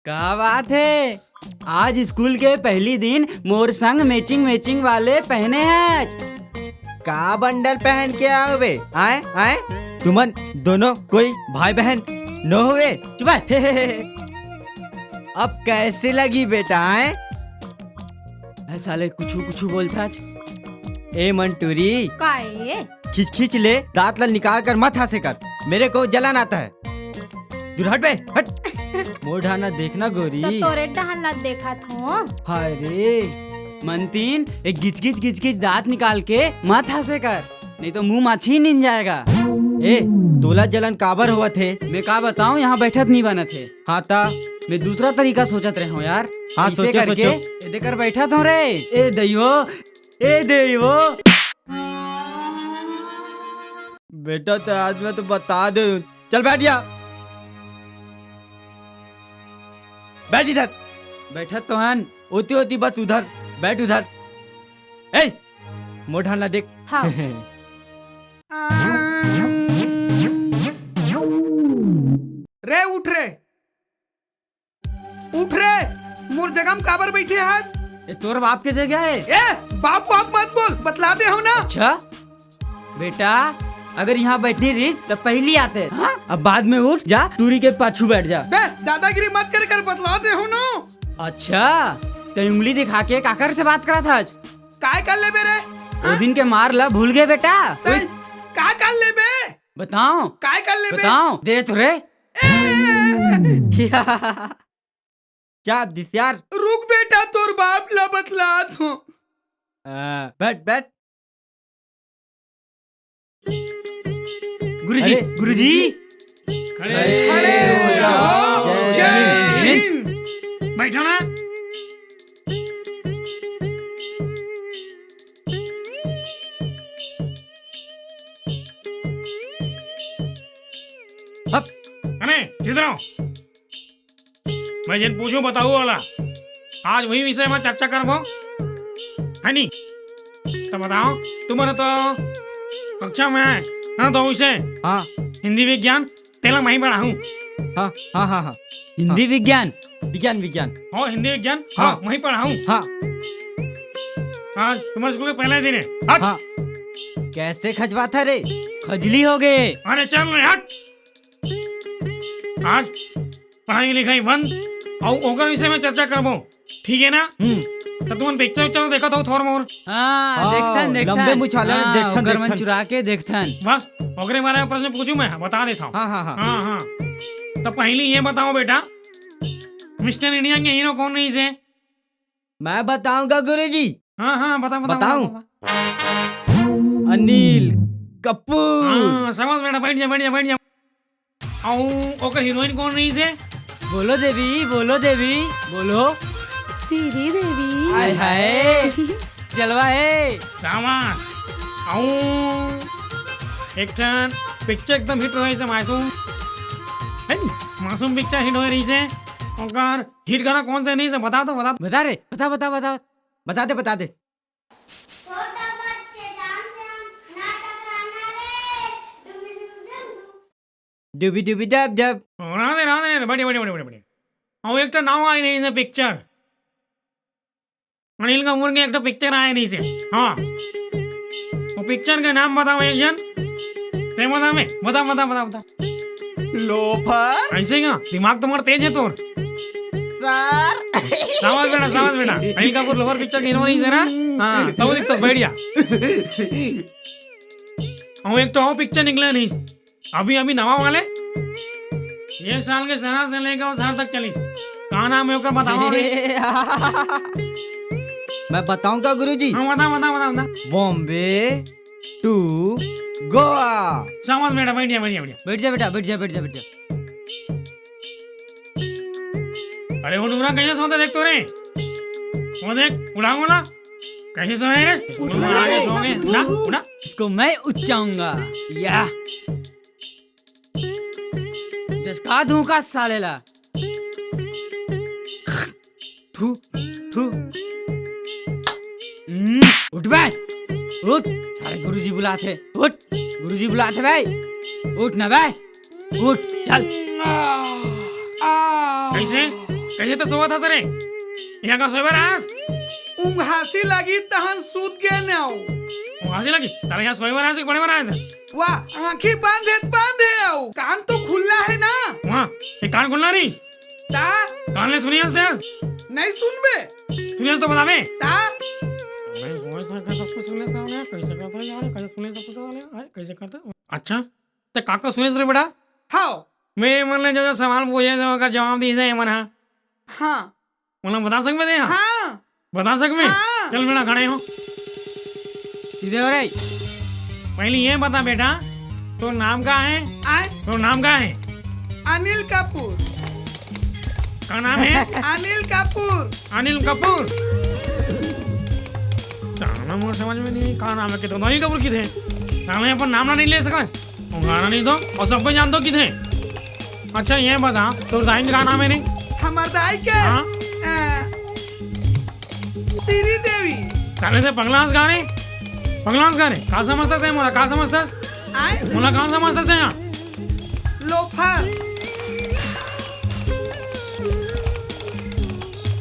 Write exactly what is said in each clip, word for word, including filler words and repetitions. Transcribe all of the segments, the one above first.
का बात हे? आज स्कूल के पहली दिन मोर संग matching matching वाले पहने हस। का बंडल पहन के आए हवे? आए, आए? तुमन दोनों कोई भाई बहन नो हवे? चुप हे। अब कैसे लगी बेटा, आए? ए साले, कुछु कुछु बोलथस। ए मंटूरी। का ए? खींच खींच ले, दांत ला निकाल कर मत हंसे कर, मेरे को जलन आता है। दूर हट बे, हट। मोर ढाना देखना गोरी। तो तोरे डहन ला देखत हूँ। हाय रे। मंतिन, एक गिचगिच गिचगिच दांत निकाल के मत हंसे कर, नहीं तो मुंह माछी निन जाएगा। ए, तोला जलन काबर होवत हे? मैं का बताऊं, यहाँ बैठत नहीं बनत हे। हाँ ता? मैं दूसरा तरीका सोचत रहे हूँ यार। हाँ, ऐसे सोचो, करके सोचो। ए देकर बैठत हूँ रे। ए दइयो, ए दइयो। बेटा, तो आज मैं तो बता दे। चल बैठ जा। बैठ इधर। बैठत तो हन। ओती ओती बस उधर। बैठ उधर। ए, मोर ढान ला देख। हाँ। रे उठ रे, उठ रे, मोर जगह म काबर बैठे हस? ए, तोर बाप के जगह हे। ए, बाप बाप मत बोल, बतला दे हो ना। अच्छा बेटा, अगर यहाँ बैठनी रहिस त पहली आते। हाँ? अब बाद में उठ जा, टूरी के पाछू बैठ जा। बे, दादागिरी मत करे कर, बतला दे हो ना। अच्छा, ते उंगली दिखा के काकर से बात करत हस? काय कर लेबे रे? वो हाँ? दिन के मार ला भूल गए बेटा? तै ओए। का कर लेबे? बताओ। काय कर लेबे? बताओ, दे तो रे। ए! चाप दिस यार। रुक बेटा, तोर बाप ला बतलात हूँ। आ, बैठ, बैठ। गुरुजी, अरे, गुरुजी। खड़े खड़े हो जाओ। जय हिंद। हिंद। बैठो ना। हप। अरे, इधर आओ। मैं जेन पूछूं बताऊ वाला, आज वही विषय में चर्चा करबो, है नी? तो बताओ, तुम्हारे तो कक्षा में है ना, तो विषय हाँ। हिंदी विज्ञान, तेला मैं ही पढ़ाऊं। हाँ, हाँ, हाँ, हाँ। हिंदी विज्ञान? विज्ञान, विज्ञान। हाँ, हिंदी विज्ञान। हाँ। हाँ, मैं ही पढ़ाऊं। हाँ। आज तुम्हारे स्कूल के पहले दिन है। हट। हाँ। कैसे खजवाथा रे? खजली हो गए। अरे चल रे, हट। आज पढ़ाई लिखाई बंद, अउ ओकर विषय में चर्चा करबो, ठीक है ना? हम्म। तो तुमन पिक्चर उक्चर देखत हो थोर मोर? हाँ, हाँ, देखथन, देखथन। लंबे मुछ वाला हाँ, देखथन, ओकर मन देखथन। चुरा के देखथन। बस, ओकरे बारे में प्रश्न पूछूं मैं, बता देता हूँ। हाँ, हाँ, हाँ। हाँ, हाँ। तो पहली ये बताओ बेटा, मिस्टर इंडिया के हीरो कौन रहिस हे? मैं बताऊंगा गुरुजी। हाँ, हाँ, बता, बता, बताऊं? बता, बता। अनिल कपूर। हाँ, शाबाश बेटा, बैठ जा, बैठ जा, बैठ जा। अउ ओकर हीरोइन कौन रहिस हे? बोलो देवी, बोलो देवी, बोलो। श्री देवी। हाय हाय, जलवा हे। शाबाश। अउ एक ठन पिक्चर एकदम हिट होए रहिस हे, मासूम। है नी? मासूम पिक्चर हिट होए रहिस हे। ओकर हिट गाना कौन से रहिस हे? बता तो, बता। बता रे, बता, बता, बता। बता दे, बता दे। छोटा बच्चे जान से हम ना टकराना रे। डुबी डुबी डब डुब। डुबी डुबी डब डब। रहने दे, रहने दे, बढ़िया, बढ़िया, बढ़िया, बढ़िया। अउ एक ठो नाव आए रहिस हे पिक्चर। अनिल कपूर के एक ठो पिक्चर आए रहिस हे। हाँ। वो पिक्चर के नाम बताओ एक झन। ते बता बे, बता, बता, बता, बता। लोफर। ऐसे का? दिमाग तो मार तेज हे तोर। सर। शाबाश बेटा, शाबाश बेटा। अनिल कपूर लोफर पिक्चर के हीरो रहिस हे ना? हाँ, तब दिखता, बैठ जा। अउ एक ठो अउ पिक्चर निकले रहिस। अभी, अभी नवा वाले। ये साल के शहर से लेकर वो शहर तक चलिस। का नाम हे ओकर, बताओ रे। मैं बताऊं का गुरुजी? हाँ, बता, बता, बता, बता। बॉम्बे to गोवा। शाबाश बेटा, बैठ जा, बैठ जा, बैठ जा। बैठ जा बेटा, बैठ जा, बैठ जा, बैठ जा। अरे वो डुमरा कैसे सोता देख तो रे। वो देख, उड़ा, उड़ा। कैसे सोए रे? उठा उड़ा, ले, सो गए। उठा। उड़ा, उड़ा। इसको मैं उच्चाऊंगा। या। जसका दूं का साले ला। थू, थू। हम्म, उठ बे। उठ। साले गुरुजी बुलात हे। उठ। गुरुजी बुलात हे बे। उठ ना बे। उठ, चल। कैसे? कइसे तो सोवत हस रे? यहाँ का सोए बर आयस? उंघासी लगी तहन सूत गेन अउ। उंघासी लगी? तारा यहाँ सोए बर आयस कि पढ़े बर आयस? वाह, आँखी बंद हे त बंद हे अउ कान तो खुल्ला हे ना। वाह, ये कान खुल्ला नहीं? ता? कान ले सुनियस तें? नहीं सुनबे। सुनियस तो बताबे। ता? मैं, मैं सब कुछ सुन लेता हूँ, कैसे करता है यार, कैसे सुन ले सब कुछ, कैसे करता है? अच्छा, ते का का सुनिस रे बेटा? हाँ। मैं मन ले जो, जो सवाल पूछे हे, ओकर जवाब दिस हे मन हा। हाँ। मोला बता सकबे तें? हाँ। बता सकबे? हाँ। चल बेटा, खड़े हो। सीधे हो रे। पहले ये बता बेटा, तोर नाम का हे? आय? तोर नाम का हे? अनिल कपूर। का नाम हे? अनिल कपूर। अनिल कपूर? जाना मोर समझ में नहीं, का नाम हे? किधर अनिल कपूर किधर हे? साले अपन नाम ना नहीं ले सकत। वो गाना नहीं तो, अउ सबको जान दो किधर हे। अच्छा, ये बता, तोर दाई के का नाम हे रे? हमर दाई के? हाँ। अ, श्री देवी। साले तें पगला हस का रे? पगला हस का रे? का समझथस तें मोला? का समझथस? आय? मोला का समझथस तें? लोफर।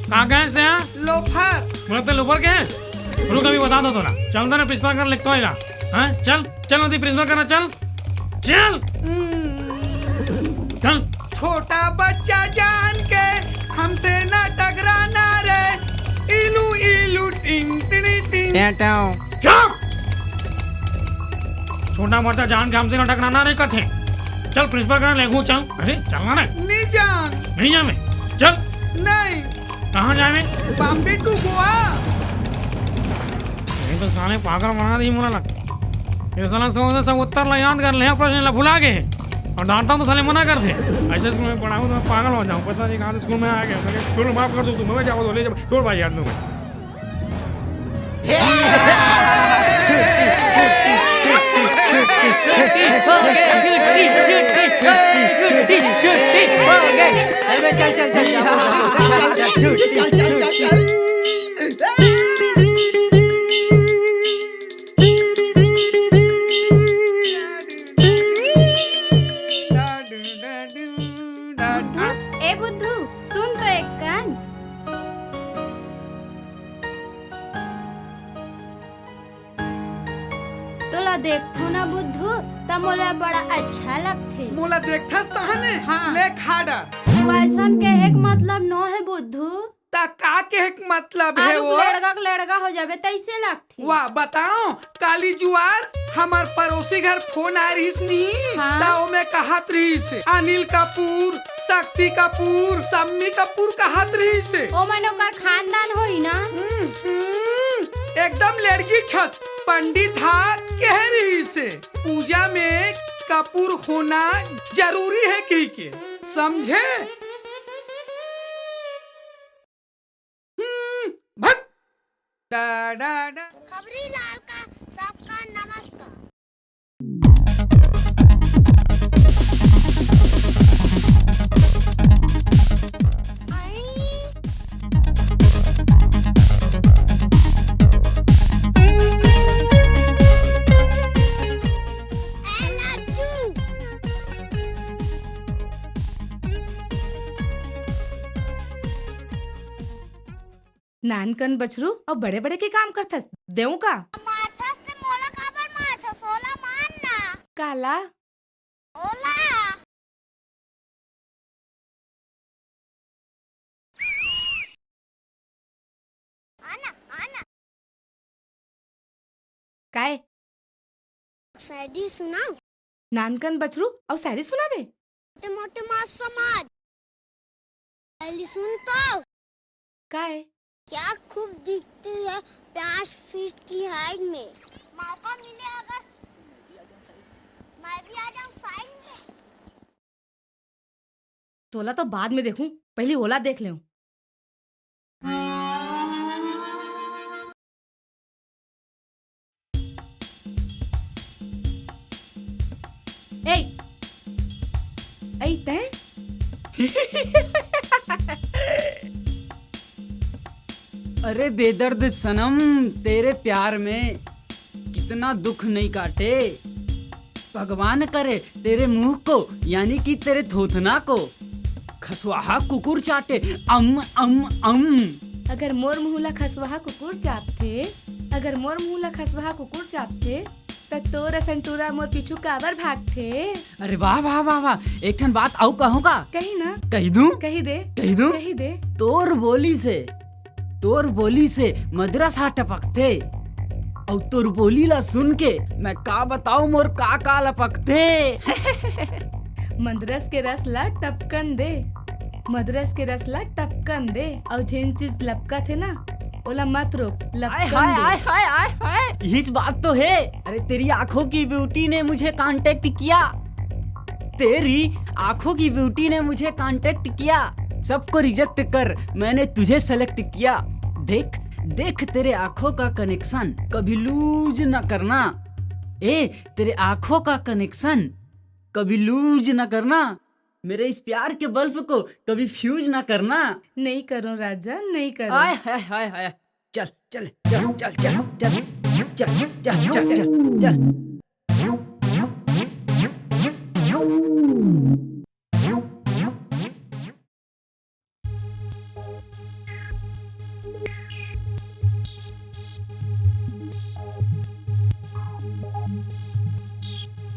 का कहेस तें? लोफर। मोला तें लोफर कहेस? रुक, अभी बता दो तोला। चल तो ना, प्रिंसिपल करा लेके तो आएगा। हाँ, चल, चल, ओती प्रिंसिपल करा, चल। चल। हम्म। चल। छोटा बच्चा जान के हमसे ना टकराना रे। इलू, इलू, टिंग, टिड़ी, टिंग। टें, टें। चुप! छोटा बच्चा जान के हमसे ना टकराना रे कथे। चल, प्रिंसिपल करा लेगू, चल। अरे, चलना रे। नहीं जान। नहीं जावे। चल। नहीं। कहाँ जावे? बॉम्बे to गोवा। ये तो साले पागल बना दिही मोला लगथे। ये साला सब, सब उत्तर ला याद कर ले, प्रश्न ला भुला गे। अउ डांटहूँ तो साले मना करथे। ऐसे स्कूल में पढ़ाहूँ तो मैं पागल हो जाहूँ। पता नहीं कहाँ से स्कूल में आ गया। मैं कहा, "स्कूल माफ कर दो तुम, मैं जाओ तो ले जाओ, छोड़ भाई यार तुम्हें।" छुट्टी, छुट्टी, छुट्टी, छुट्टी, छुट्टी, हो गए। अरे चल, चल, चल, चल, चल, चल, चल। बुद्धू, ए बुद्धू, सुन तो एक कन। तोला देखथों ना बुद्धू, त मोला बड़ा अच्छा लगथे। मोला देखथस तहने? हाँ। ले खा डर। वैसन कहे के मतलब नो हे बुद्धू। त का कहे के मतलब हे वो? लेड़गा के लेड़गा हो जाबे तइसे लगथे। वाह, बताओ, काली जुआर हमर पड़ोसी घर फोन आए रहिस नहीं, हाँ। त ओमे कहत रहिस, "अनिल कपूर, शक्ति कपूर, सम्मी कपूर" कहत रहिस। ओमन ओकर खानदान होही ना। हम्म, हम्म, एकदम लेड़गी छस, पंडित हा कहे रहिस, पूजा में कपूर होना जरूरी हे कहिके, समझे? हम्म, भक। डा, डा, डा। खबरी लाल का सबका नमस्कार। आई। ए लज्जू। नानकन बछरू अउ बड़े-बड़े के काम करथस, देहूं का? मारथस ते मोला काबर मारथस? ओला मार ना। काला? ओला। आना, आना। काय? शायरी सुनाओ। नानकन बछरू अउ शायरी सुनाबे? मोटे मोटे मास समाज। पहली सुन तो। काय? क्या खूब दिखती है पाँच फीट की हाइट में। मौका मिले अगर मैं भी आ जाऊं साइड में। तोला तो बाद में देखूं, पहली ओला देख लेऊं। ए, ए, तैं? अरे बेदर्द सनम, तेरे प्यार में कितना दुख नहीं काटे। भगवान करे तेरे मुंह को, यानी कि तेरे थूथना को, खसवाहा कुकुर चाटे, अम, अम, अम। अगर मोर मुंह ला खसवाहा कुकुर चापथे, अगर मोर मुंह ला खसवाहा कुकुर चापथे, त तोर असन टूरा मोर पीछू काबर भागथे? अरे वाह, वाह, वाह, वाह। एक ठन बात अउ कहूं का? कही ना। कही दूं? कही दे। कही दूं? कही दे। तोर बोली से, तोर बोली से मदरस हा टपकथे। अउ तोर बोली ला सुन के मैं का बताऊं मोर का का लपकथे। मदरस के रस ला टपकन दे, मदरस के रस ला टपकन दे। अउ जेन चीज लपकत हे ना, ओला मत रोक, आय लपकन हाय, दे। आय हाय, आय हाय, यहीच बात तो है। अरे, तेरी आंखों की ब्यूटी ने मुझे कांटेक्ट किया, तेरी आंखों की ब्यूटी ने मुझे कांटेक्ट किया। सबको रिजेक्ट कर, मैंने तुझे सेलेक्ट किया। देख, देख तेरे आंखों का कनेक्शन कभी लूज ना करना। ए, तेरे आंखों का कनेक्शन कभी लूज ना करना। मेरे इस प्यार के बल्ब को कभी फ्यूज ना करना। नहीं करो राजा, नहीं करो। आय हाय हाय हाय। चल, चल, चल।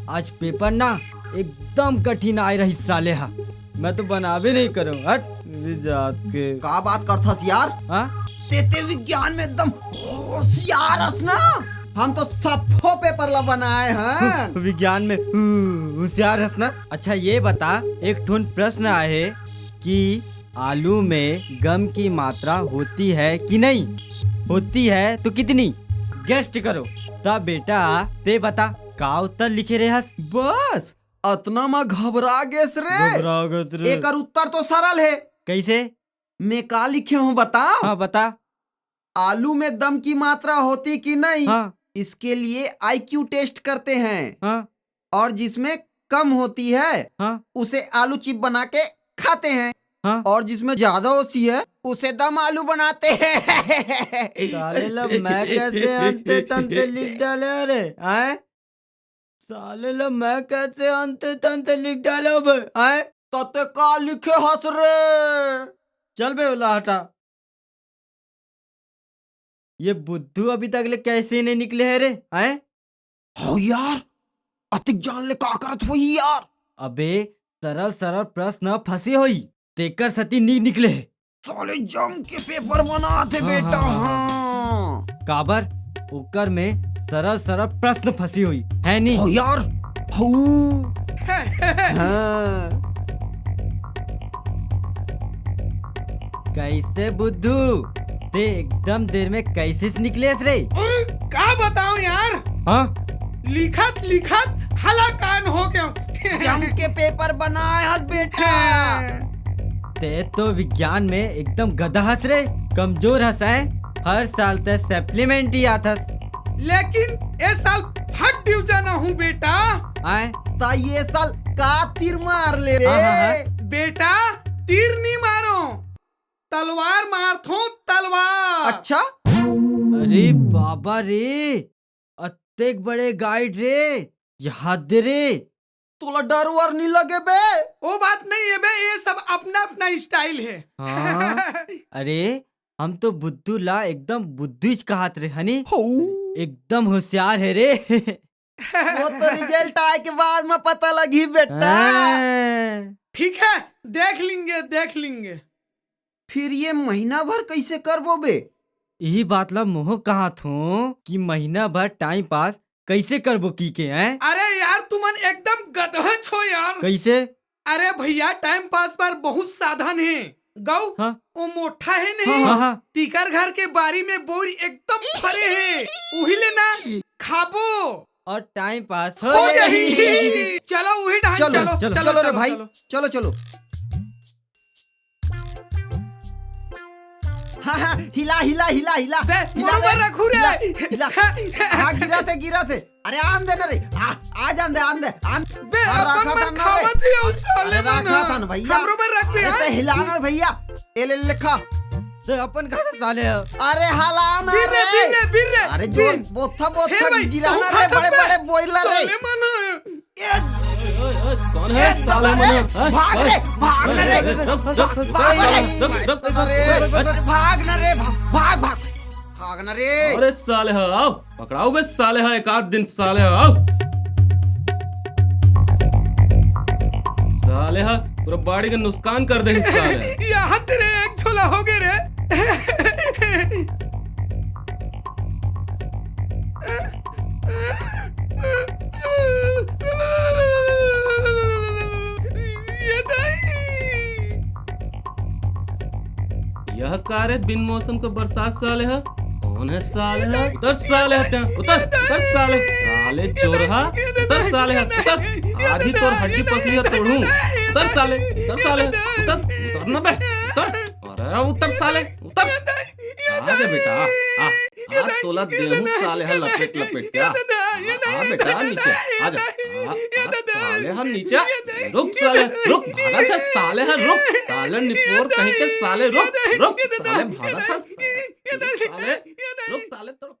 आज पेपर ना एकदम कठिन आय रहिस साले हा, मैं तो बनाबे नहीं करूं। हट, भी जात के। का बात करथस यार? हाँ? ते, ते विज्ञान में एकदम होशियार हस ना। हम तो सफो पेपर ला बनाए हैं। विज्ञान में हु-, होशियार हस ना। अच्छा, ये बता, एक ठुन प्रश्न आहे कि आलू में गम की मात्रा होती है कि नहीं? होती है तो कितनी? गेस्ट करो। त बेटा, ते बता, का उत्तर लिखे रहे हस? बस, अतना म घबरा गेस रे। घबरा गेस रे। एकर उत्तर तो सरल हे। कैसे? मैं का लिखे हूँ, बताओ? हाँ, बता। आलू में दम की मात्रा होती कि नहीं, हाँ। इसके लिए आईक्यू टेस्ट करते हैं। हाँ। और जिसमें कम होती है, हाँ। उसे आलू चिप बना के खाते हैं। हाँ। और जिसमें ज्यादा होती है, उसे दम आलू बनाते हैं। साले ला मैं कैसे अंते तंते लिख डाले रे, आय? साले ला मैं कैसे अंते तंते लिख डाले बे, आय? तते का लिखे हस रे? चल बे, ओला हटा। ये बुद्धू अभी तक ले कैसे नहीं निकले है रे, आय? हो यार, अतिक जान ले का करत होही यार? अबे, सरल सरल प्रश्न फंसे होही, तेकर सती नी निकले हे। साले जम के पेपर बनात हे हाँ, बेटा, हाँ, हाँ, हाँ। हाँ। काबर? ओकर में सरल सरल प्रश्न फंसी होही, है नी? हो यार, हऊ। हाँ। कैसे बुद्धू? ते एकदम देर में कैसे से निकलेस रे? अरे, का बताओ यार? हाँ? लिखत लिखत हलाकान हो गया। जम के पेपर बनाए हस बेटा। हाँ। ते तो विज्ञान में एकदम गधा हस रे, कमजोर हस, हैं? हर साल ते सप्लीमेंट ही आथस। लेकिन ए साल फट डिवीजन हूँ बेटा। आय? ता ये साल का तीर मार ले रे? हाँ, हाँ, हाँ। बेटा, तीर नी मारो, तलवार मारथों, तलवार। अच्छा? अरे बाबा रे, अतेक बड़े गाइड रे, यहाँ दे रे। तोला डर वर नी लगे बे? ओ बात नहीं है बे, ये सब अपना अपना स्टाइल है। हाँ? अरे, हम तो बुद्धू ला एकदम बुद्धू च कहात रे, हनी? हऊ। एकदम होशियार है रे। वो तो रिजल्ट आए के बाद में पता लगी बेटा। हाँ। ठीक है, देख लेंगे, देख लेंगे। फिर ये महीना भर कैसे करबो बे? यही बात ला मोह कहात हों कि महीना भर टाइम पास कैसे करबो की के, हैं? अरे यार, तुमन एकदम गधच हो यार। कैसे? अरे भैया, टाइम पास बर बहुत साधन हे। गऊ, हाँ। वो मोठा हे नहीं? हाँ, हाँ, हाँ। तीकर घर के बारी में बोर एकदम फरे हे। उही ले ना खाबो। और टाइम पास हो हो जाही। जाही। चलो, उही डहन चलो, चलो, चलो, चलो, चलो रे चलो, भाई, चलो। चलो, चलो। हाँ, हाँ, हिला, हिला, हिला, हिला। बे, हिला मोर रे, ऊपर रखू रे। हिला, हिला। हाँ, गिरा से, गिरा से। अरे, आन दे ना रे। आ, आ जान दे, आन दे, आन। बे, हाँ, अपन रखा मन था ना रे। खावत ही, अउ साले अरे, मन रखा ह। था ना भैया। हमरो बर रख बे, अरे, यार। ते हिला ना भैया। ए ले, ले, खा। ते अपन कहाँ से साले हो? अरे, हला ना बीर रे, रे। बीर रे, बीर रे, अरे, जोर, बीर। बोथा, बोथा, हे भाई, गिरा तू ना रे, खाता बड़े, बे? बड़े बॉयलर रे। साले मन। ए, कौन है साले मन? भाग रे, भाग ना रे, भाग ना रे, भाग ना रे, भाग, भाग, भाग ना रे, भाग, भाग ना रे। अरे साले हा, आओ, पकड़ाओ बे साले हा, एक आध दिन साले हा, आओ। साले हा, पूरा बाड़ी के नुकसान कर दे साले। यहाँ तेरे एक झोला हो गए रे। ये नहीं। यह का रे बिन मौसम के बरसात साले ह? कौन है साले ह? उतर साले ह, उतर, उतर साले। साले चोर ह, उतर साले ह, उतर। आज ही तोर हड्डी पसली ह तोड़ू। उतर साले, उतर साले, उतर, उतर ना बे, उतर। अरे उतर साले, उतर। आ जा बेटा, आ, आ, आज तोला देहूं साले ह लपेट लपेट के, आ। आ, आ बेटा, नीचे, आ जा। आ, आ, साले ह नीचे, रुक साले, रुक, भागा छ साले ह, रुक, साले निपोर कहीं के साले, रुक, रुक, साले भागा छ, साले, रुक साले, तोर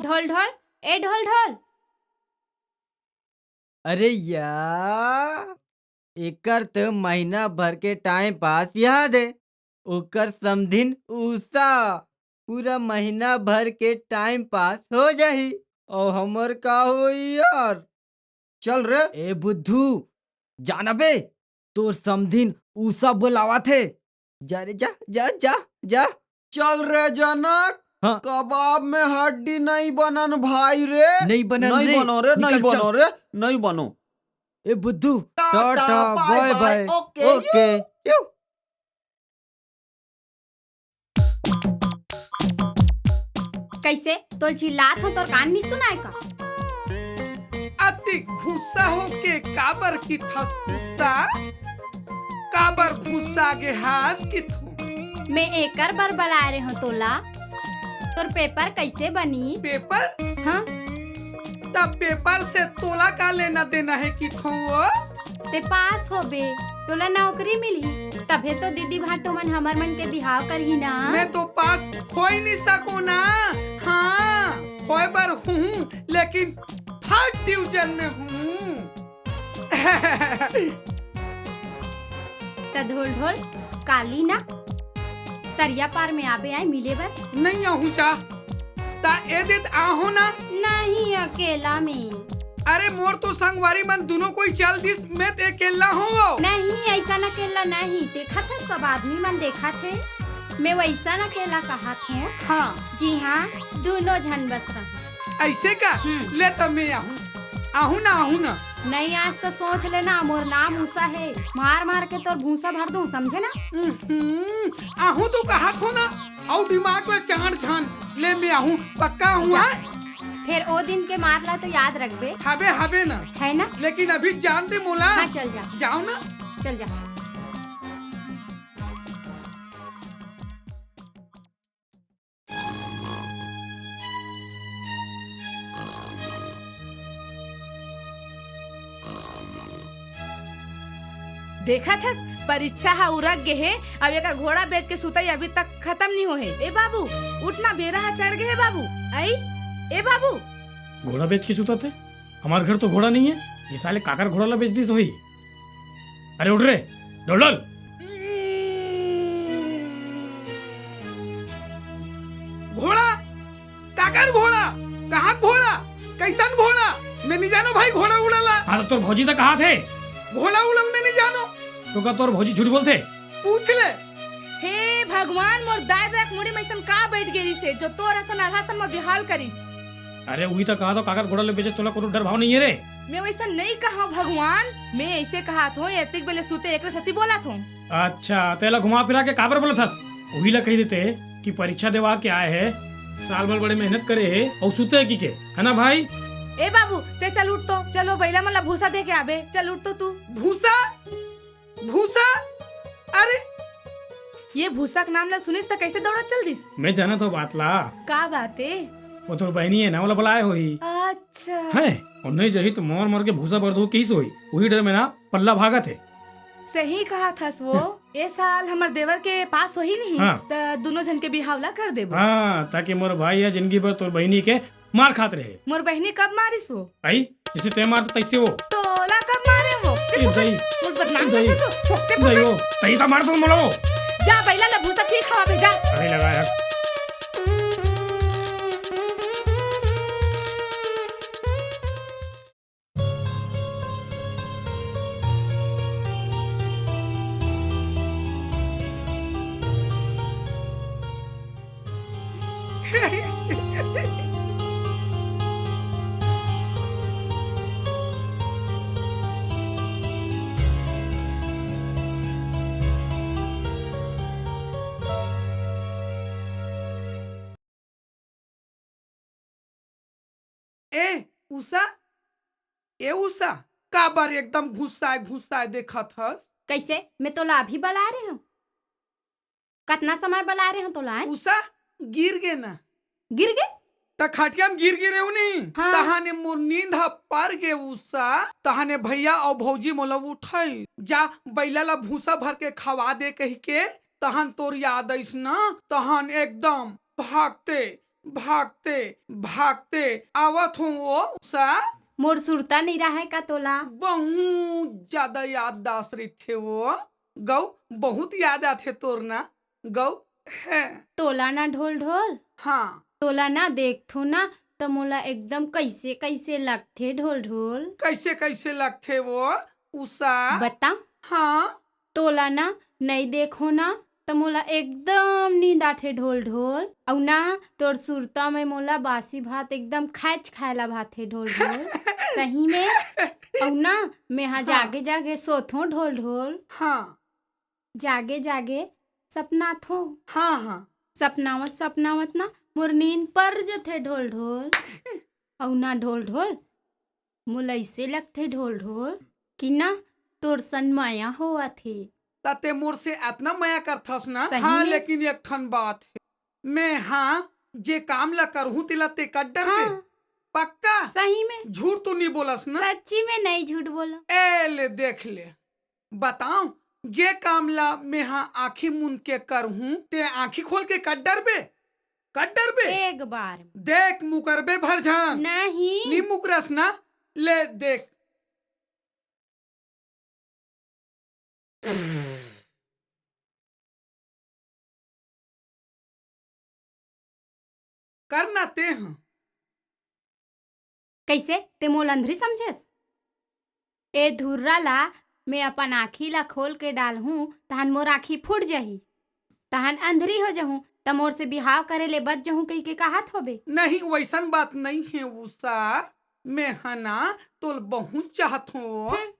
ढोल ढोल, ए ढोल ढोल। अरे या, एकर त महीना भर के टाइम पास याद हे। ओकर समधिन उषा, पूरा महीना भर के टाइम पास हो जाही। अउ हमर का होई यार? चल रे। ए बुद्धू, जाना बे, तोर समधिन उषा बोलावत हे। जा रे, जा, जा, जा, जा। चल रे जनक, हाँ। कबाब में हड्डी नहीं बनन भाई रे। नहीं बनन नहीं रे। बनो रे, नहीं निकल, चल। बनो रे, नहीं बनो। ए बुद्धू, टाटा, टाटा, बाय बाय, बाय। ओके। ओके। कैसे? तोल चिल्लात हो, तोर कान नहीं सुनाय का? अति गुस्सा होके काबर किथस गुस्सा? काबर गुस्सा गे हास किथू? मैं एकर बर बलाय रहे हो तोला। तोर पेपर कैसे बनी? पेपर? हाँ। तब पेपर से तोला का लेना देना है किथो वो? ते पास होबे, तोला नौकरी मिलही, तभे तो दीदी भांटो मन हमर मन के बिहाव करही ना। मैं तो पास हो ही नहीं सको ना। हाँ, होए बर हूँ, लेकिन थर्ड डिवीजन में हूँ। त ढोल ढोल, काली ना तरिया पार में आबे आए मिले बर। नहीं आहूं चा। ता ए देत आहो ना। नहीं, अकेला में। अरे मोर तो संगवारी मन दुनो कोई चल दिस, मैं ते अकेला हूँ वो। नहीं, ऐसा न अकेला नहीं, देखत है सब आदमी मन देखत है। मैं वैसा न अकेला कहत हूँ। हाँ। जी हाँ, दुनो झन बस रहा। ऐसे का? हम्म। ले तब मैं आहूं। आहूं ना, आहूं ना। नहीं, आज तो सोच लेना, मोर नाम उषा है। मार मार के तोर भूसा भर दूं, समझे ना? हम्म, आहूं तो कहत हो ना, अउ दिमाग ला चांड़ छान ले, मैं आहूं, पक्का आहूं, जा। हाँ? फेर ओ दिन के मार ला तो याद रखबे। हबे, हबे ना। है ना? लेकिन अभी जान दे मोला। हाँ, चल जा। जाओ ना। चल जा। देखत हस, परीक्षा ह उरक गे हे, अब एकर घोड़ा बेच के सुतई अभी तक खतम नइ होहे। ए बाबू, उठ ना, बेरा ह चढ़ गे हे बाबू। आई, ए बाबू। घोड़ा बेच के सुतत हे? हमार घर तो घोड़ा नइ हे, ये साले काकर घोड़ा ला बेच दिस होही। अरे उठ रे, ढोल ढोल। घोड़ा? काकर घोड़ा? कहाँ घोड़ा? कैसन घोड़ा? मैं नहीं जानो भाई घोड़ा उड़ाला। हाँ, तो तोर भौजी तो कहा थे? घोड़ा उड़ल मैं नहीं जानो। तो का तोर भौजी झूठ बोलथे? पूछ ले। हे भगवान, मोर दाई ददा के मुड़ी में अइसन का बैठ गे रिसे, जो तोर असन अल्हा सन म बिहाव करिस? अरे, उही त कहा तो काकर घोड़ा ले बेचे तोला कोनो डर भाव नइ हे रे। मैं वैसा नइ कहा भगवान, मैं ऐसे कहा थो, एतिक बेले सुते एकरे सेती बोला थो। अच्छा, तेला घुमा फिरा के काबर बोलत हस? उही ला कही देते कि परीक्षा देवा के आए हे, साल भर बड़े मेहनत करे हे, अउ सुते हे कि के, है ना भाई? ए बाबू, ते चल उठ तो, चलो बैला मन ला भूसा दे के आबे, चल उठ तो तू। भूसा? भूसा? अरे! ये भूसा के नाम ला सुनिस त कैसे दौड़ा चल दिस? मैं जानत हो बात ला। का बात ए? वो तोर बहनी हे ना, ओला बलाए होही। अच्छा। हैं? अउ नइ जाही त मोर मोर के भूसा बर दो किस होही। उही डर में ना पल्ला भागत हे। सही कहत हस वो। ए साल हमर देवर के पास होही नहीं, हाँ। त दुनों झन के बिहाव ला कर देबो। हाँ, ताकि मोर भाई ह जिंदगी भर तोर बहिनी के मार खात रहे। मोर बहिनी कब मारिस वो? भाई, जैसे तैं मारत तैसे वो। तोला कब मारे वो? ए दई। मोर बदनाम ए दई। करत हस वो। ठोक के दई वो। तैं त मार तो मोला वो। जा, बइला ला भूसा खिया खवा भेजा। अरे लगा यार। ए उषा, ए उषा, काबर एकदम घुस्साए घुस्साए देखत हस? कइसे? मैं तोला अभी बलाए रहे हँव। कतना समय बलाए रहे हँव तोला, आँय? उषा, गिर गे ना। गिर गे? त खटिया म गिर गे रेहेंव नहीं। हाँ। तहाने मोर नींद ह पर गे उषा। तहाने भइया अउ भौजी मोला उठाइस। जा, बइला ला भूसा भर के खवा दे कहिके। तहन तोर याद आइस ना, तहन एकदम भागते, भागते, भागते आवत हँव वो उषा। मोर सुरता नइ रहय का तोला? बहुत जादा याददाश्त रहिथे वो। गऊ, बहुत याद आथे तोर ना, गऊ। हैं। तोला ना ढोल ढोल? हाँ। तोला ना देखथों ना, त मोला एकदम कइसे कइसे लगथे ढोल ढोल। कइसे कइसे लगथे वो उषा? बता। हाँ। तोला ना नइ देखों ना, त मोला एकदम नींद आथे ढोल ढोल। अउ ना तोर सुरता में मोला बासी भात एकदम खैच खाए ला भाथे ढोल ढोल। सही में। अउ ना मैं हा हाँ। जागे जागे सोथों ढोल ढोल। हाँ। जागे जागे सपनाथों। हाँ, हाँ। सपनावत सपनावत ना मोर नींद पर जथे ढोल ढोल। अउ ना ढोल ढोल, मोला अइसे लगथे ढोल ढोल कि ना तोर सन मया होवत हे। त तैं मोर से अतना मया करथस ना? सही हाँ, में? लेकिन एक ठन बात हे, मैं हाँ जे काम ला करहूँ तेला तैं कर डरबे? हाँ। पक्का? सही में? झूठ तो नइ बोलस ना? सच्ची में नइ झूठ बोलों। ए ले देख ले, बताओं, जे काम ला मेहा आँखी मूंद के करहूँ, तैं आँखी खोल के कर डरबे? कर डरबे? एक बार में। देख, मुकरबे भर झन। नहीं। नी मुकरस ना? ले देख। करना तेंह। कइसे? तैं मोला अंधरी समझेस? ए धुर्रा ला मैं अपन आँखी ला खोल के डालहूँ, तहन मोर आँखी फूट जही, तहन अंधरी हो जहूँ, त मोर से बिहाव करे ले बच जहूँ कहिके कहत होबे? नहीं, वइसन बात नइ हे उषा, मैं ह ना तोल बहुत चाहत हँव। हम्म।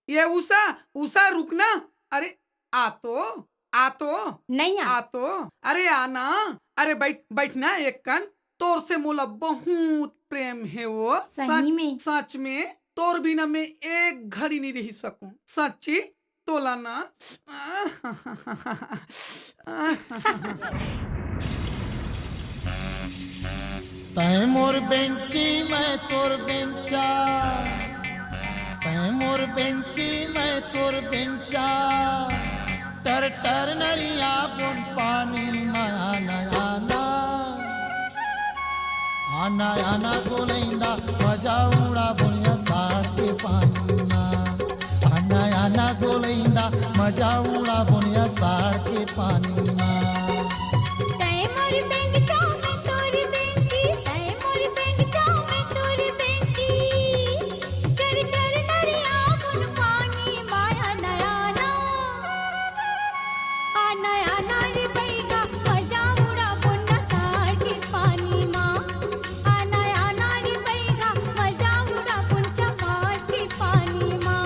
ये उषा, उषा रुक ना। अरे आ तो, आ तो। नहीं आ। आ तो। अरे आ ना। अरे बइठ, बइठ ना एक कन। तोर से मोला बहुत प्रेम हे वो। सही सच, में? सच में। तोर बिना मैं एक घड़ी नइ रहि सकूँ। सच्ची, तोला ना। तैं मोर बेंची, मैं तोर बेंचा। तैं मोर बेंची, मैं तोर बेंचा। टर टर नरिया बुन पानी म आना आना। आना आना गोलैंदा मजा उड़ा बुनिया साड़ के पानी म। आना आना गोलैंदा मजा उड़ा बुनिया साड़ के पानी म। तैं मोर बेंचा, मैं तोर बेंची, तैं मोर बेंचा, मैं तोर बेंची। टर टर नरिया बुन पानी म आना आना। आना आना रे बैगा, मजा उड़ा बुन साड़ के पानी म। आना आना रे बैगा, मजा उड़ा बुन चमास के पानी म।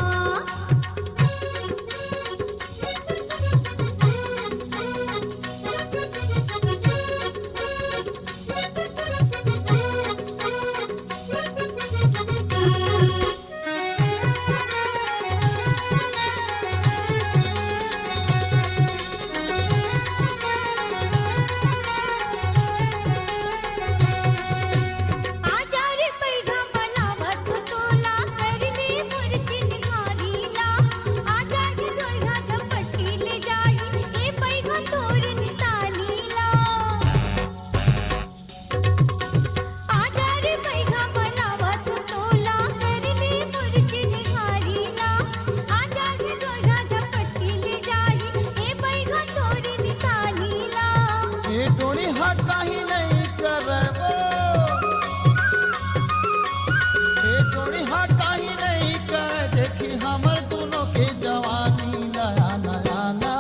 हमर दुनों के जवानी नया नया ना।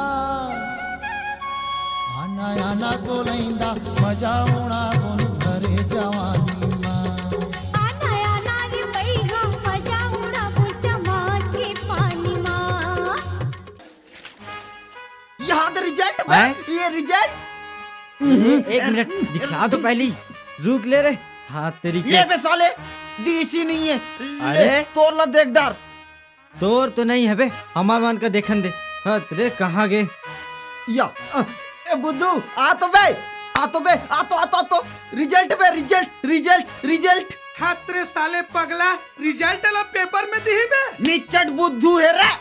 आना आना गोलैंदा मजा उड़ाबो भरे जवानी मा। आना आना रे भैया मजा उड़ाबो चमाच के पानी मा। यहाँ तो रिजल्ट बे, हैं? ये रिजल्ट। ए, एक मिनट, दिखा तो पहली। रुक ले रे। हाँ, तेरी के। ले बे साले, दीसी नहीं है। ले, अरे? तोर ला देख डार। तोर तो नहीं है बे, हमार मन का देखन दे। हाँ, रे, कहाँ गे? या, अ, ए बुद्धू, आ तो बे, आ तो बे, आ तो, आ तो, आ तो। रिजल्ट बे, रिजल्ट, रिजल्ट, रिजल्ट। हाथ रे साले पगला, रिजल्ट ला पेपर में दिही बे। निचट बुद्धू है रे।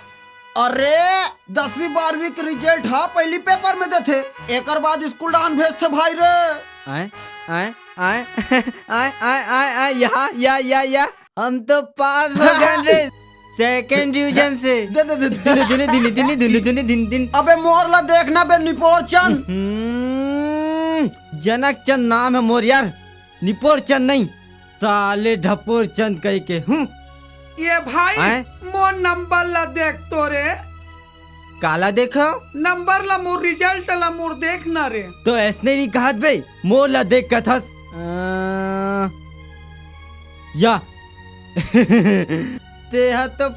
अरे, दसवीं बारहवीं के रिजल्ट हा पहली पेपर में देथे, एकर बाद स्कूल डाहन भेजथे भाई रे। आए, आए, आए, आए, आए, आए, आए, या, या, या, या। हम तो पास हो गए रे। सेकंड डिवीजन से। दे, दे, दे, दे। दिने, दिने, दिने, दिने, दिने, दिने, दिन, दिन। अबे मोर ला देखना बे निपोर चंद। हम्म, जनक चंद नाम है मोर यार, निपोर चंद नहीं, साले ढपोर चंद कह के। हूँ। ये भाई, आए? मोर नंबर ला देख तो रे। काला देखो? नंबर ला मोर, रिजल्ट ला मोर देख ना रे। तो ऐसने नहीं कहत बे, मोर ला देख कथस। अ, या। तेहा तो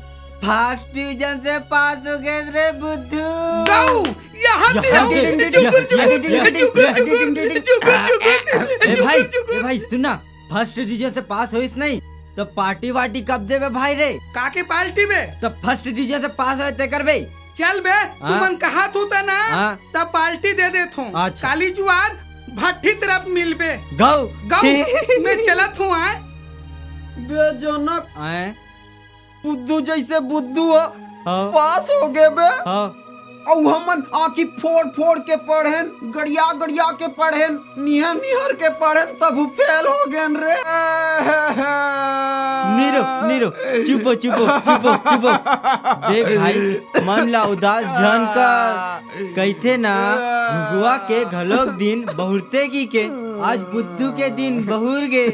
फर्स्ट डिवीजन से पास हो गए रे बुद्धू। गऊ, यहाँ यहाँ दे, दे, जुगुर, यहाँ जुगुर, दे, जुगुर, यहाँ जुगुर, दे, जुगुर, जुगुर, ए भाई, जुगुर। ए भाई, सुन ना, फर्स्ट डिवीजन से पास होइस नहीं, तो पार्टी वार्टी कब देबे भाई रे? का के पार्टी बे? तो फर्स्ट डिवीजन से पास होए ते करबे। चल बे, हाँ? तुमन कहा थू ता ना, हाँ? तब पार्टी दे देत हूँ। अच्छा। काली जुआर भट्ठी तरफ मिलबे। गऊ। गऊ, मैं चलत हूँ आए। बे जनक। आए। बुद्धू जैसे बुद्धू ह, हाँ। पास हो गए बे। हाँ। अउ हमन आँखी फोड़ फोड़ के पढ़ेन, गड़िया गड़िया के पढ़ेन, निहर निहर के पढ़ेन, तब फेल हो गेन रे। नीरो, नीरो, चुपो, चुपो, चुपो, चुपो। देख भाई, मन ला उदास झन कर। कहिथे ना, घुघुआ के घलोक दिन बहुरते की के, आज बुद्धू के दिन बहुर गे।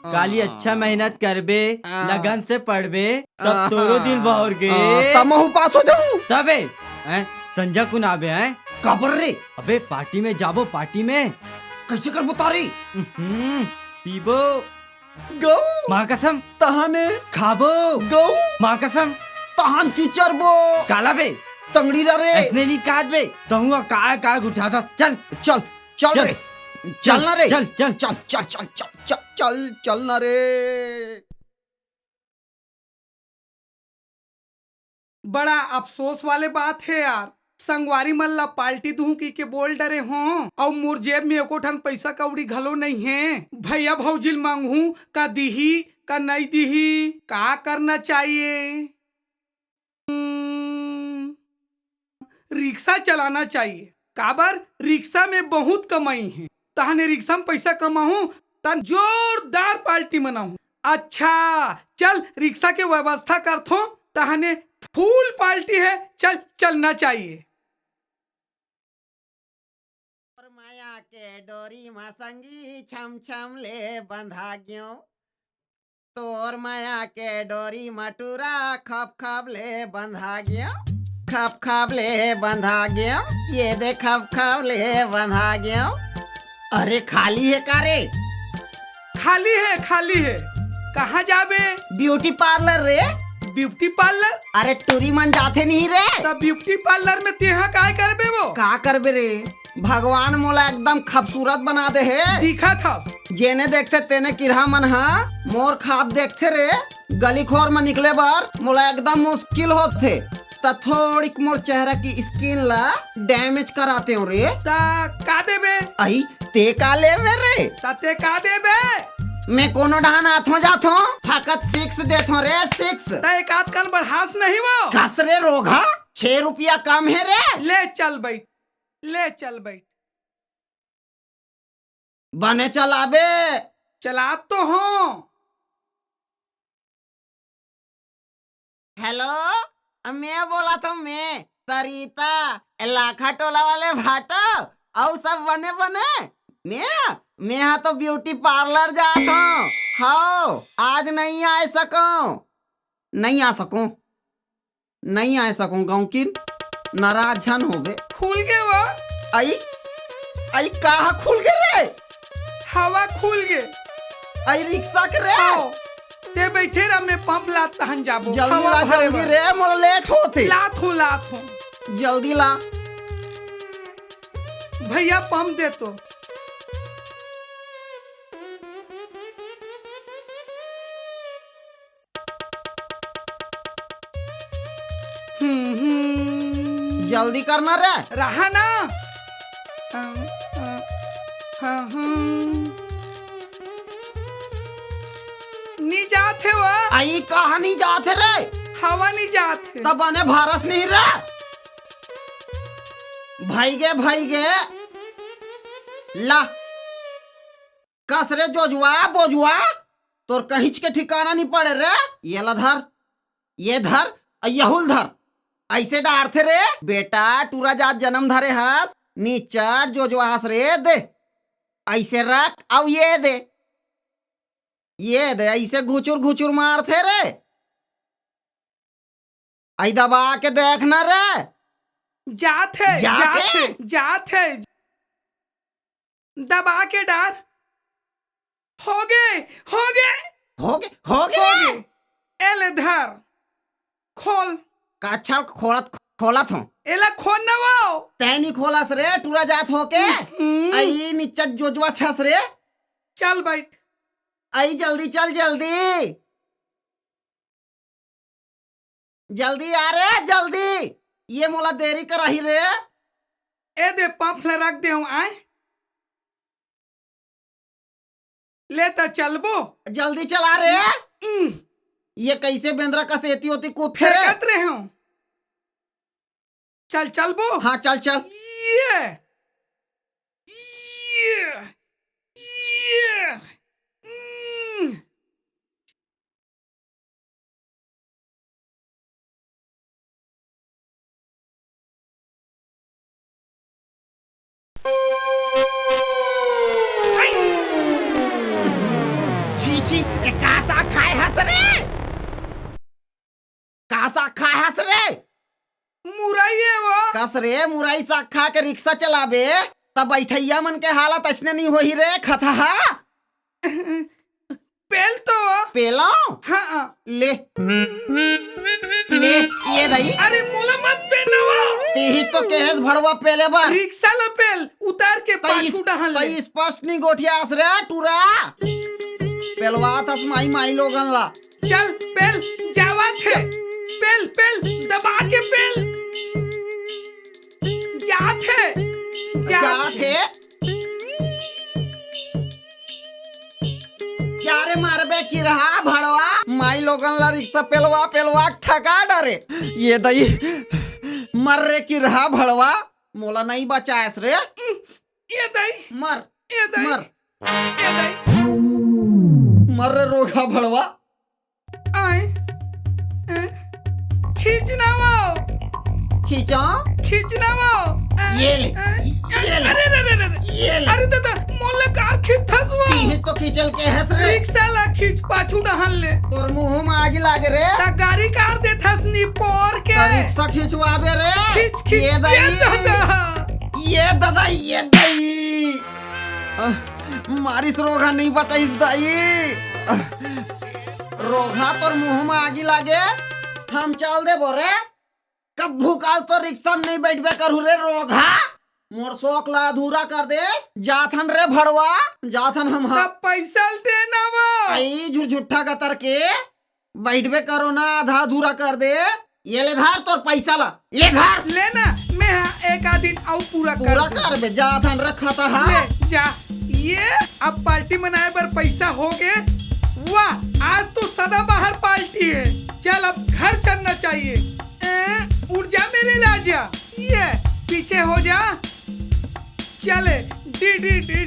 काली अच्छा मेहनत करबे, हाँ। लगन से पढ़बे, तब तोरो दिन बहर गे। हाँ, तमहू पास हो जाहू। तबे, हैं, संझा कुन आबे, हैं? काबर रे? अबे, पार्टी में जाबो, पार्टी में। कैसे करबो तारी? हम्म, पीबो। गऊ। माँ कसम। तहाने। खाबो। गऊ। माँ कसम। तहान चुचरबो। काला बे। तंगड़ी ला रे। ऐसने नहीं काट बे। तहुआ काय काय उठा था। चल। चल। चल चल। रे। चल ना रे। चल, चल। चल, चल, चल, चल, चल, चल, चल ना रे। बड़ा अफसोस वाले बात हे यार, संगवारी मन ला पार्टी दूहूं कहिके बोल डरे हों, अउ मोर जेब में एको ठन पैसा कौड़ी घलो नइ हे। भैया भौजी ल मांगहूं, का दिही, का नइ दिही, का करना चाहिए? हम्म, रिक्शा चलाना चाहिए। काबर? रिक्शा में बहुत कमाई हे। तहने रिक्शा में पैसा कमाहूं, तहन जोरदार पार्टी मनाहूं। अच्छा, चल, रिक्शा के व्यवस्था करथों, तहने फुल पार्टी हे, चल, चलना चाहिए। तोर माया के डोरी म संगी छम छम ले बंधा गेंव। तोर माया के डोरी म टूरा खप खप ले बंधा गेंव। खप खप ले बंधा गेंव। ये दे खप खप ले बंधा गेंव। अरे खाली हे का रे? खाली हे, खाली हे। कहाँ जाबे? ब्यूटी पार्लर रे। Beauty parlour? अरे टूरी मन जाथे नहीं रे। त ब्यूटी पार्लर में तेहा काय करबे वो? का करबे रे? भगवान मोला एकदम खूबसूरत बना दे हे। दिखत हस। जेने देखथे तेने किरहा मन ह मोर खाब देखथे रे। गली खोर म निकले बर मोला एकदम मुश्किल होथे। त थोड़िक मोर चेहरा की स्किन ला डैमेज करातेंव रे। त का देबे? अई, ते का लेबे रे? त ते का देबे? मैं कोनो डहान आथों जाथों, फकत सिक्स देथों रे, सिक्स। त एक आध कन बढ़ास नहीं वो? कस रे रोगहा, छह रुपया कम हे रे। ले चल बैठ। ले चल बैठ। बने चलाबे। चलात तो हों। हेलो, मैं बोलत हों, मैं सरिता, लाखा टोला वाले भाटो, अउ सब बने बने। मैं, मैं हा तो ब्यूटी पार्लर जात हों। हव, आज नहीं आ सकों, नहीं आ सकों। नइ आय सकंव गौंकिन, नाराज झन होबे। खुल गे वो। अई, अई का ह खुल गे रे? हवा खुल गे। अई रिक्शा के रे? हाँ। ते बइठे रह, मैं पंप लात तहन जाबो। जल्दी हवा ला, भरे जल्दी बर। रे, मोला लेट होथे। लात हूँ, लात हूँ। जल्दी ला। भैया पंप दे तो। हम्म, हम्म। जल्दी करना रे। रहा ना। हाँ, हाँ, हाँ, हाँ। नी जात हे वो। अई कहाँ नी जात हे रे? हवा नी जात हे। तब बने भरस नहीं रे। भइगे, भइगे। ला। कस रे जोजवा, बोजवा, तोर कहींच के ठिकाना नी पड़े रे। ये ला धर, ये धर, अ यहू ल धर। अइसे डारथे रे। बेटा, टूरा जात जनम धरे हस, निच्चट जोजवा हस रे, दे। अइसे रख, अउ ये दे। ये दे, अइसे घुचुर घुचुर मारथे रे। अई दबा के देख ना रे। जात हे, जात जात हे? हे, जात हे। दबा के डार। होगे, होगे। होगे, होगे। होगे। ए ले धर। खोल। का अच्छा खोलत, खोलत हूँ। एला खोल ना वो। तैं नी खोलस रे, टूरा जात होके। हम्म। अई निच्चट जोजवा छस रे। चल बइठ। अई जल्दी चल, जल्दी। जल्दी आ रे, जल्दी। ये मोला देरी कराही रे। ए दे, पंप ल रख दे हूँ, आय। ले त चलबो। जल्दी चला रे। उम। ये कइसे बेंदरा कस एती ओती कूदथे रे? फेरकत रहे हूँ। चल, चलबो। हाँ, चल, चल। ये, ये, ये, उम। छी, छी, ए का साग खाए हस रे? का साग खाए हस रे? मुरई हे वो। कस रे, मुरई साग खा के रिक्शा चलाबे, त बइठइया मन के हालत अइसने नी होही रे, खतहा। पेल तो। पेलंव? हाँ। ले। ले, ये दई। अरे मोला मत पेलना वो। तिही तो केहेस भड़वा पेले बर। रिक्शा ल पेल, उतर के त पाछू इस-, डहन त ले। स्पष्ट नी गोठियास रे टूरा। पेलवात हस माई, माई लोगन ला। चल, पेल, जावत हे। पेल, पेल, दबा के पेल। जात हे, जात जात हे। हे। क्या रे मारबे किरहा भड़वा, माई लोगन ला रिक्शा पेलवा, पेलवा ठका डरे। ये दई, मर रे किरहा भड़वा, मोला नइ बचायस रे। ये दई। मर। ये दई। मर। ये दई। मर रे रोगहा भड़वा। आय। ए, खींचना वो। खींचा? खींचना वो। ए, ये ले। ए, ये ले। अरे, अरे, अरे, अरे। ये ले। अरे दादा, मोला कार खींचथस वो। तिही तो खींचल केहेस रे। रिक्शा ला खींच पाछू डहन ले। तोर मुंह में आगी लागे रे। त गाड़ी कार देथस निपोर के। त रिक्शा खिंचवाबे रे। खींच, खींच। ये दई। ये दादा। ये दादा, ये दई। आह, मारिस रोगहा नइ बचाइस दाई। आह, रोगहा तोर मुंह म आगी लागे, हम चल देबो रे। कभू काल तो रिक्शा म नइ बइठबे करहूं रे रोगहा। मोर शौक ला अधूरा कर देस। जाथन रे भड़वा, जाथन हम ह। तब पैसा ल देना वो। अई झुरझुट्ठा गतर के। बइठबे करो ना, आधा अधूरा कर दे। ये ले धर तोर पैसा ला, ले धर। ले ना, मैं हा एक आध दिन अउ पूरा कर पूरा दूं। कर बे, जा धन रखा था, हाँ। ले, जा। ये अब पार्टी मनाए बर पैसा हो गे। वाह, आज तो सदाबहार पार्टी है। चल, अब घर चलना चाहिए। ए, उठ जा मेरे राजा। ये, पीछे हो जा। चले। D, D, D.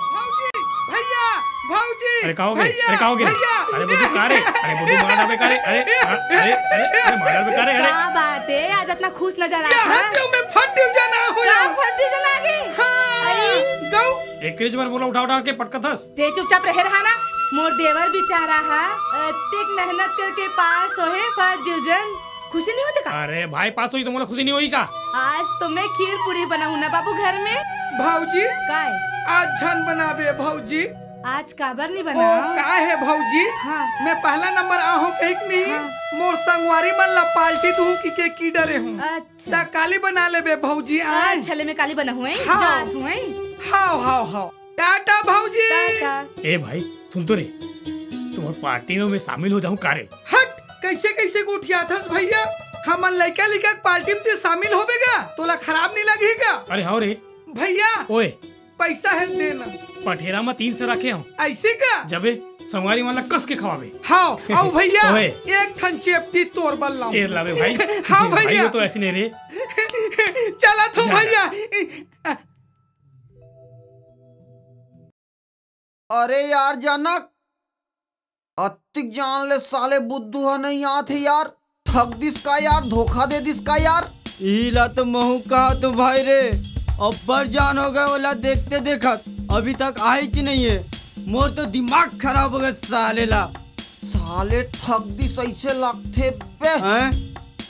भौजी, भैया, भौजी, अरे, का होगे? भैया, अरे, का होगे? भैया। अरे, बुद्धू, का रे? अरे, बुद्धू, मार डाबे का रे? अरे, हाँ, अरे, अरे, अरे, मार डाबे का रे? अरे। का बात है? आज इतना खुश नजर आ रहा है। मैं फंस गया, मैं फंस गया, जना हो का यार। फंस गया, जना आ गई? हाँ, अरे। गऊ। एकरेच बर मोला उठा उठा के पटकत हस। ते चुपचाप रहे रहा ना। मोर देवर बिचारा हा अतेक मेहनत करके पास होहे first division। खुशी नहीं होथे का? अरे भाई, पास होही त मोला खुशी नहीं होही का? आज तो मैं खीर पूरी बनाहूँ ना बाबू घर में। भौजी, काय? आज झन बनाबे भौजी। आज काबर नहीं ओ, बना? का हे भौजी? हाँ। मैं पहला नंबर आहूँ कहिक नहीं। हाँ। मोर संगवारी मन ला पार्टी दूँ कि के की डरे हूँ। अच्छा। त काली बना लेबे भौजी, आय। अच्छा, ले मैं काली बनाहूँ, हैं? हाँ। जात हूँ, हैं? हाव, हाव, हाव। टाटा भौजी। टाटा। ए भाई, सुन तो रे, तुम्हार पार्टी में मैं शामिल हो जाऊँ का रे? हट, कैसे कैसे गोठियाथस भैया? हमन लइका लइका के पार्टी में ते शामिल होबे गा? तोला खराब नहीं लगही का? अरे हाँ रे। भैया, ओए। पैसा हे देना। पठेरा में तीन सौ रखे हूँ। ऐसे का? जबे संगवारी मन ला कस के खवाबे। हाव, आओ भैया, ओए। एक ठन चेपटी तोर बल लाऊं। ए लावे भाई। हाँ भाई, भैया। ये तो ऐसे नहीं रे। चला तो जा। भैया। अरे यार जनक, अतिक जान ले साले बुद्धू ह नहीं आत हे यार। ठग दिस का यार, धोखा दे दिस का यार? इही ला तो महू कहा तो भाई रे, अब्बड़ जान हो गए ओला देखते देखत, अभी तक आइच नहीं है। मोर तो दिमाग खराब हो गए साले ला। साले ठग दिस ऐसे लगथे बे। हैं?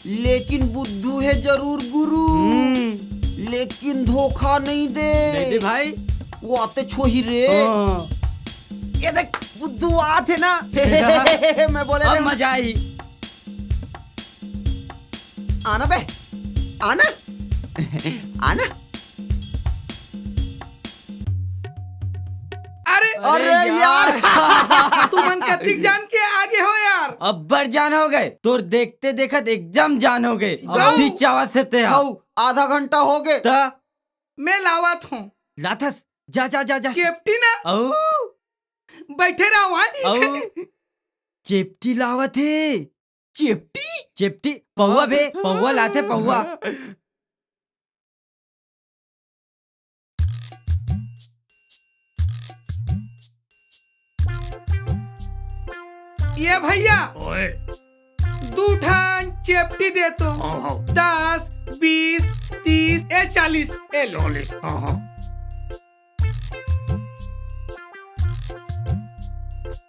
लेकिन बुद्धू हे जरूर गुरु। हम्म। लेकिन धोखा नहीं दे। नहीं दे भाई। वो आते छोही रे। हाँ। ये देख, बुद्धू आत हे ना। मैं बोले अब रे। मजा आई। आना बे, आना, आना। अरे, अरे अरे यार। यार। तुमन कतिक जान के आगे हो यार। अब्बड़ जान हो गए, तोर देखते देखत एकदम जान हो गए। गऊ। अभी चावत से ते हा। गऊ, आधा घंटा हो गए। त मैं लावत हूँ। लाथस, जा, जा, जा, जा। चेपटी ना। औ। बैठे रहो, हाँ। औ। चेपटी लावत हे। चेपटी? चेपटी, पौवा बे, पौवा लाथे, पौवा। ये भैया, ओए। दू ठन चेपटी दे तो। हाँ, हाँ। दस, बीस, तीस, ए चालीस, ए ले। चालीस, हाँ, हाँ।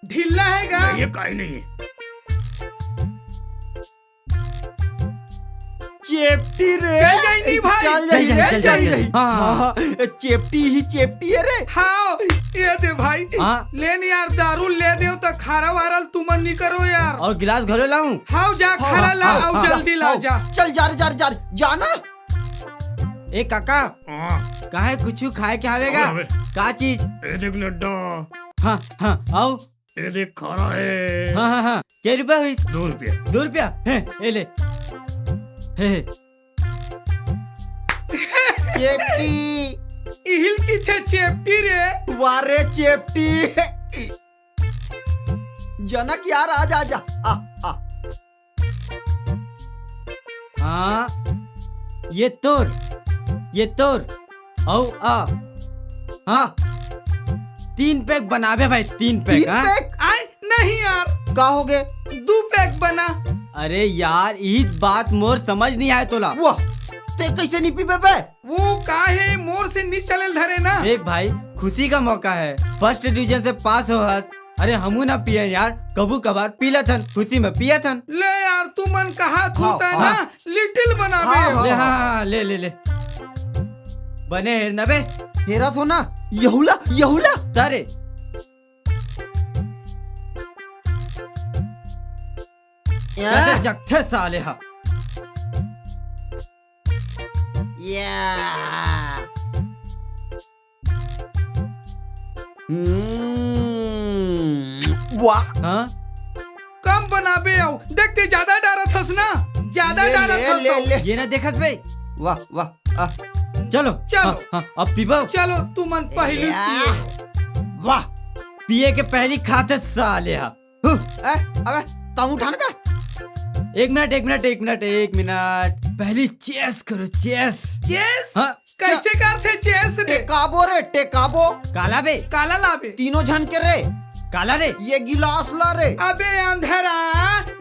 ढीला है गा? नहीं, ये काई नहीं है। चेपटी रे। चल जाई नहीं भाई। चल जाई, चल जाई, चल जाई। हाँ, हाँ, हाँ। चेपटी ही चेपटी है रे। हाँ, ये दे भाई। हाँ। ले नहीं यार, दारू ले दे तो खारा वारल तुमन नहीं करो यार। और गिलास घरे लाऊं? हाँ, जा हाँ, खारा ला, हाँ, आओ हाँ, जल्दी ला हाँ। जा। चल जा रे, जा रे, जा रे, जा ना। ए काका, हाँ। काहे कुछु खाए के हवे गा? हवे, हवे। का चीज? ए देख लड्डा। हाँ, हाँ, आओ। ए देख खारा है। हाँ, हाँ, हाँ। के रुपया हुई? दो रुपया। दो रुपया? हे, ए ले। हे, हे। चेपटी। इहिल की छे चेपटी रे। वारे चेपटी। जनक यार, आ जा, आ जा। आ, आ। हाँ, ये तोर, ये तोर, औ आ। हाँ, तीन पैक बनाबे भाई, तीन पैक, तीन हाँ? पैक? आय, नहीं यार। का हो गे? दू पैक बना। अरे यार, ई बात मोर समझ नहीं आए तोला। वाह, ते कैसे नहीं पीबे बे? वो का है, मोर से नहीं चले धरे ना। देख भाई, खुशी का मौका है, फर्स्ट डिवीजन से पास हो हस, अरे हमू ना पियन यार, कभू कभार पी लेथन, खुशी में पियथन। ले यार, तुमन कहा हाँ, थूता हाँ। ना, लिटिल बनाबे। हाँ, हाँ, ले, हाँ, हाँ। हाँ, ले, ले, ले। बने हेर ना बे। हेरत हो ना, यहुला, यहुला। तारे। या। कदे जगथे साले हा। या। हम्म, वाह। हाँ? कम बनाबे अउ। देख ते ज्यादा डारत हस ना, ज्यादा ले, डारत ले, हस ले, अउ। ले। ये ना देखत बे। वाह, वाह, आ। चलो। चलो। हाँ, हाँ, अब पीबो। चलो, तुमन पहली या। पिए। वाह, पिए के पहली खाते साले हा। हु। ए, अबे, तम उठाने बे। एक मिनट, एक मिनट, एक मिनट, एक मिनट। पहली चेस करो, चेस। चेस? हाँ। कैसे करथे चेस रे? टेकाबो रे, टेकाबो। काला बे? काला लाबे। तीनों झन के रे। काला रे? ये गिलास ला रे। अबे अंधरा,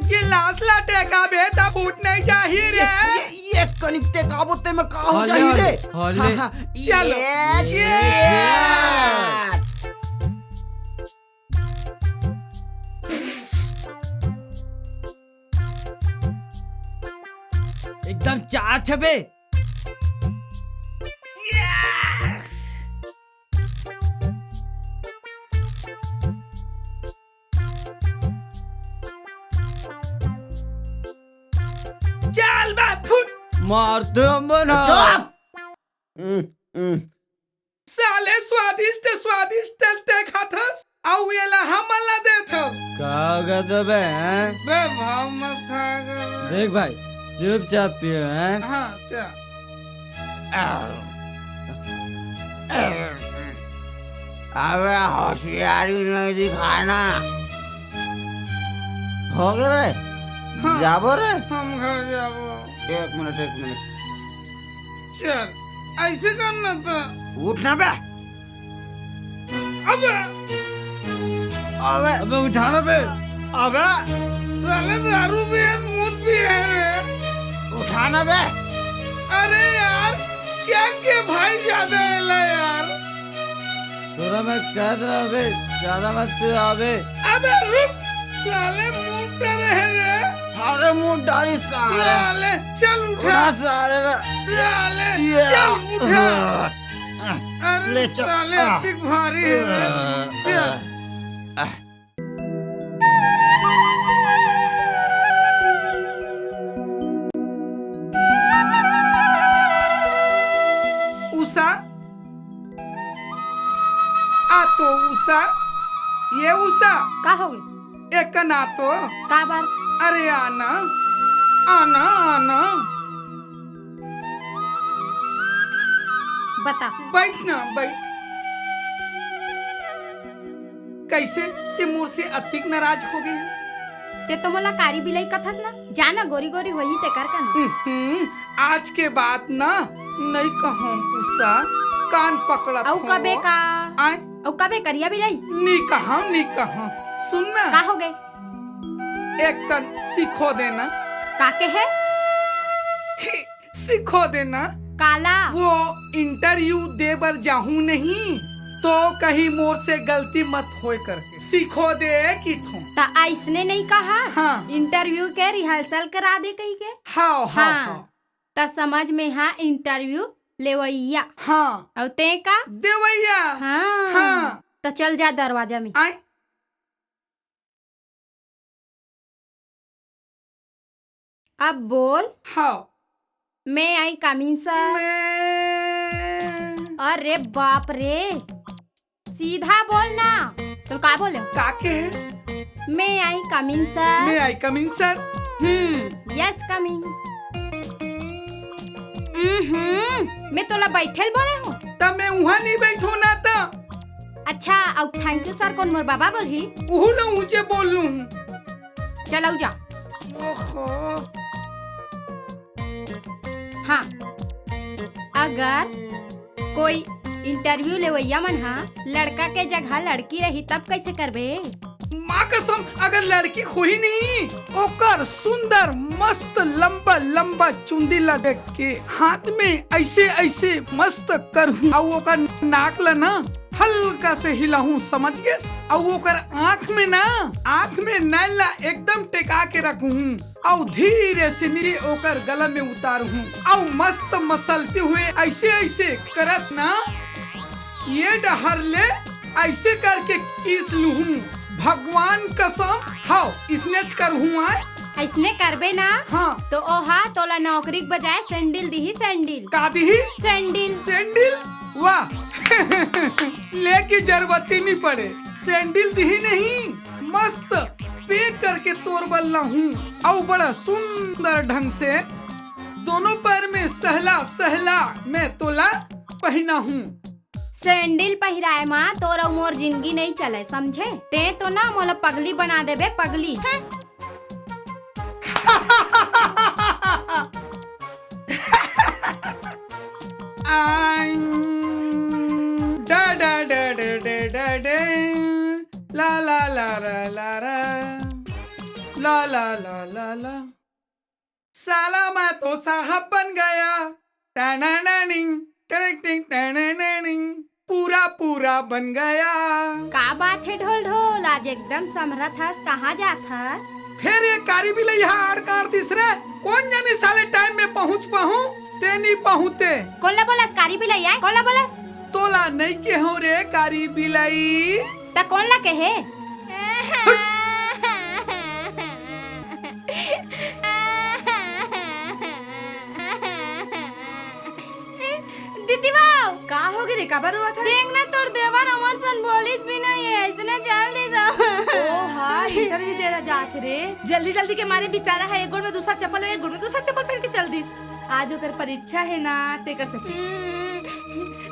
गिलास ला टेकाबे त फूट नहीं जाही रे। ये, ये, एक कनिक टेकाबो ते में का हो जाही रे? हाँ, हाँ। चलो। ये, ये। एकदम चार छबे। चल बे, फुट। मार दे बना। चुप। उम, उम। साले स्वादिष्ट, स्वादिष्ट तेल ते खाथस, अउ एला हमन ला देथस। का कहत बे, हैं? बे, भाव मत खा कर। देख भाई, चुपचाप पियो, हैं? हाँ, चल। अबे होशियारी नहीं दिखाना। हो गए रे? हाँ। जाबो रे? हम घर जाबो। एक मिनट, एक मिनट। चल, ऐसे करना था। उठना बे। अबे। अबे। अबे उठाना बे। अबे। साले दारू पिए, मूत पिए रे। उठाना बे। अरे यार, क्या के भाई ज्यादा एला यार। तोरा मैं कह रहा बे, ज्यादा मत पी अबे। अबे रुक, साले मूत रहे रे। अरे मूत डारी साले। साले, चल उठा। उठा साले रे। साले, ये। चल उठा। अरे ले चल। साले, आ। अतिक भारी है रे। आ। चल। आ। उषा, आ तो उषा, ये उषा। का हो गई? एक ना तो। का बार? अरे आना, आना, आना। बता। बैठ ना, बैठ। कैसे ते मोर से अतिक नाराज हो गए हस? ते तो मोला कारी बिलाई कथस ना, जा ना गोरी गोरी होही तेकर कन। हम्म, आज के बात ना नई कहूं उषा, कान पकड़त अउ हूं। कबे का? आय? अउ कबे करिया बिलाई? नी कहूं, नी कहूं। सुन ना। का हो गए? एक कन सिखो देना। का के है? ही, सिखो देना। काला? वो इंटरव्यू दे बर जाहूं नहीं, तो कहीं मोर से गलती मत होए करके। सिखो दे किथों। त अइसने नहीं कहा? हाँ। इंटरव्यू के रिहर्सल करा दे कही के? हाव, हाव, हाँ। हाव। त समझ में हा इंटरव्यू लेवैया। हाँ। अउ ते का? देवैया। हाँ। हाँ। त चल जा दरवाजा में। आय। अब बोल। हाव। May I come in, sir? मैं अरे बाप रे, सीधा बोल ना। तो का बोले? का के है? May I come in, sir? May I come in, sir? Hmm, yes, coming। हम्म, मैं तोला बैठेल बोले हूँ। त मैं उहाँ नहीं बैठो ना त। अच्छा, अउ thank you sir कोन मोर बाबा बोलही? उहू ला ऊंचे बोल लूं। चल अउ जा। ओहो। हाँ, अगर कोई इंटरव्यू लेवैया मन हा लड़का के जगह लड़की रही तब कैसे करबे? माँ कसम, अगर लड़की होही नहीं, ओकर सुंदर मस्त लंबा लंबा चुंदी ला देख के हाथ में ऐसे ऐसे मस्त करहूं, अउ ओकर नाक ला ना हल्का से हिलाहूं, समझ गेस? अउ ओकर आंख में ना, आंख में नैन ला एकदम टेका के रखहूं, अउ धीरे से मेरे ओकर गला में उतारहूं, अउ मस्त मसलते हुए ऐसे ऐसे करत ना ये डहर ले ऐसे करके किस लुहूं, भगवान कसम। हाव, इसने च करहूं आय। अइसने करबे ना, हाँ। तो ओहा तोला नौकरी के बजाय सैंडल दिही, सैंडल। का दिही? सैंडल। सैंडल? वाह। लेके जरूरत ही नहीं पड़े, सैंडल दिही नहीं, मस्त पैक करके तोर बर लाहूं, अउ बड़ा सुंदर ढंग से दोनों पैर में सहला सहला मैं तोला पहिनाहूं। सैंडल पहिराए मा तोर अउ मोर जिंदगी नइ चलय, समझे? तें तो ना मोला पगली बना देबे, पगली। हं। आइं, डा, डा, डा, डा, डा, डा, डा, ला, ला, ला, ला, ला, ला, ला, ला, ला, ला, ला। साला मैं तो साहब बन गया। टनननिंग, टनटिंग, टनननिंग, पूरा पूरा बन गया। का बात हे ढोल ढोल, आज एकदम समरत हस, कहाँ जात हस? फेर ये कारी बिलई हा आड़ काड़ दिस रे। कोन जनी साले टाइम में पहुँच पाहूँ, ते नी पहुँचे। कोन ला बोलस कारी बिलई आय? कोन ला बोलस? तोला नई केहों रे कारी बिलई। त कोन ला केहे? दीदी बाऊ! का होगे रे, काबर रोवत हस? देख ना, तोर देवर हमर सन बोलिस भी नहीं है, अइसने चल दिस। ओ हा, इंटरव्यू दे ला जात हे रे। जल्दी जल्दी के मारे बिचारा ह एक गोड़ में दूसर चप्पल, एक गोड़ में दूसर चप्पल पहन के चल दिस। आज ओकर परीक्षा हे ना, तेकर सेती। हम्म,